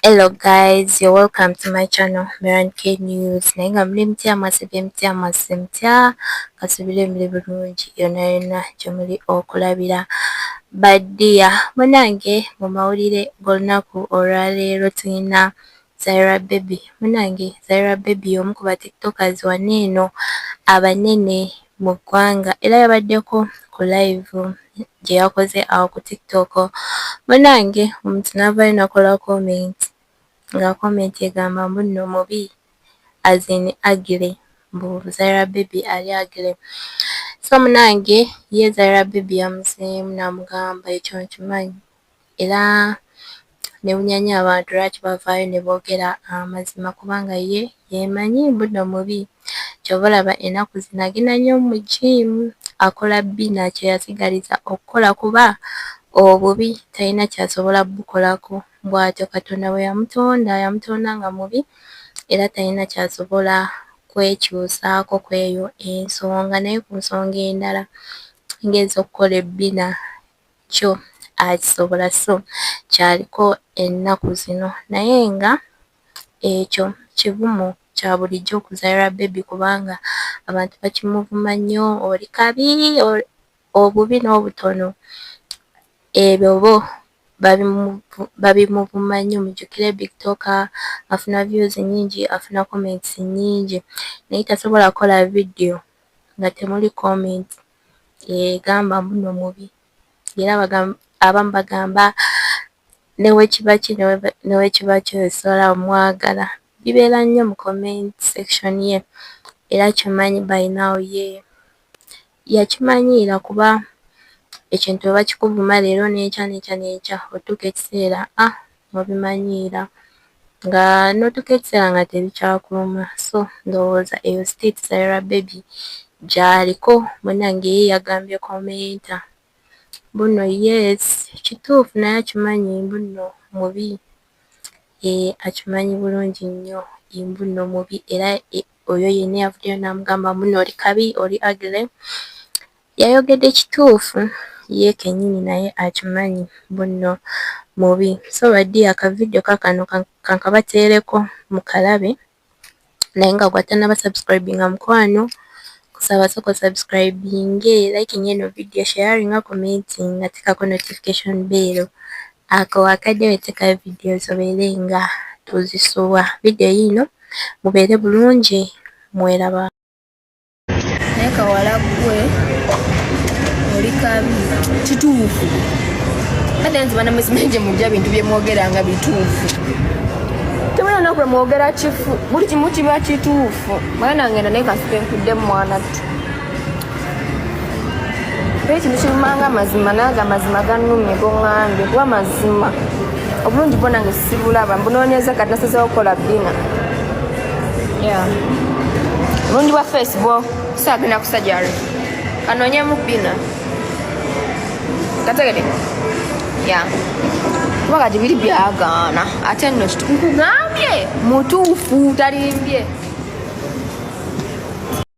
Hello guys, you're welcome to my channel, Meran K News. Naye nga muli mutya? Mwasibye mutya? Mwasize mutya? Kasubire muli bulungi yonna yonna gye muli okulabira. Ba dear munange, mu mawulire g'olunaku olwaleero tulina Zaira Baby. Munange, Zaira Baby y'omu ku ba TikTokers wano eno abanene mu ggwanga, era yabaddeko ku live gye yakoze awo ku TikTok. Munange, omuntu n'avaayo n'akola comment, nga comment egamba mbu nno mubi, as in ugly, mbu Zaira Baby ali ugly. So munange, ye Zaira Baby yamuzeemu n'amugamba, "Ekyo nkimanyi, era newunya nnyo abantu lwaki bavaayo ne boogera amazima, kubanga ye yeemanyi mbu nno mubi. Ky'ova olaba ennaku zino agenda nnyo mu gym, akola bbina, kye yasigaliza okukola, kuba obubi talina ky'asobola bukolako. Bw'atyo Katonda bwe yamutonda, yamutonda nga mubi, era talina ky'asobola kwekyusaako kw'eyo ensonga. Naye ku nsonga endala ng'ez'okukola ebbina, kyo akisobola, so ky'aliko ennaku zino. Naye nga ekyo kivumo kya bulijjo ku Zaira Baby, kubanga abantu bakimuvuma nnyo, oli kabi, obubi n'obutono, ebyo bo babimuvuma nnyo. Mujjukire, big talker, afuna views nnyingi, afuna comments nnyingi, naye tasobola kukola video nga temuli comment egamba mbu nno mubi. Era abamu bagamba ne bwe kiba ki, ne bwe kiba ki, osobola mwagala." Bibeera nnyo mu comment section ye, era kimanyi by now ye yakimanyiira, kuba ekintu bwe bakikuvuma leero n'enkya n'enkya n'enkya, otuuka ekiseera n'obimanyiira, nga n'otuuka ekiseera nga tebikyakuluma. So ndowooza eyo state Zaira Baby gy'aliko. Munnange, ye yagambye commenter mbu nno yes, kituufu, naye akimanyi mbu nno mubi, akimanyi bulungi nnyo mbu nno mubi. Era oyo yenna yavuddeyo n'amugamba mbu nno oli kabi, oli ugly, yayogedde kituufu, ye kennyini naye akimanyi mbu nno mubi. So ba dear, aka video kaakano kankabateereko mukalabe, naye nga gw'atannaba subscribinga, mukwano, kusaba sooka osubscribinge, likinga eno video, sharinga, commentinga, teekako notification bell, ako akadde weteekayo videos obeere nga tozisubwa. Video yiino, mubeere bulungi, mweraba. Naye kawala gwe, oli kabi. Kituufu, ate nze banamwe gye mujja bintu byemwogera nga bituufu. Temulina lunaku lwe mwogera kifu, buli kimu kiba kituufu. Mwana nange naye kasuke nkudde mwana ttu, era ekintu kirumanga amazima, naye amazima gannumye goŋŋambye, kuba mazima obulungi bwo nange sibulaba, mbunoonyeza. Kati nasazeewo okukola bbina. Yeah. Obulungi bwa face bwo saagenda ku surgery, kanoonyemu bbina kategede ya kuba kati biri byagaana. Ate nno nkugambye mutuufu, talimbye.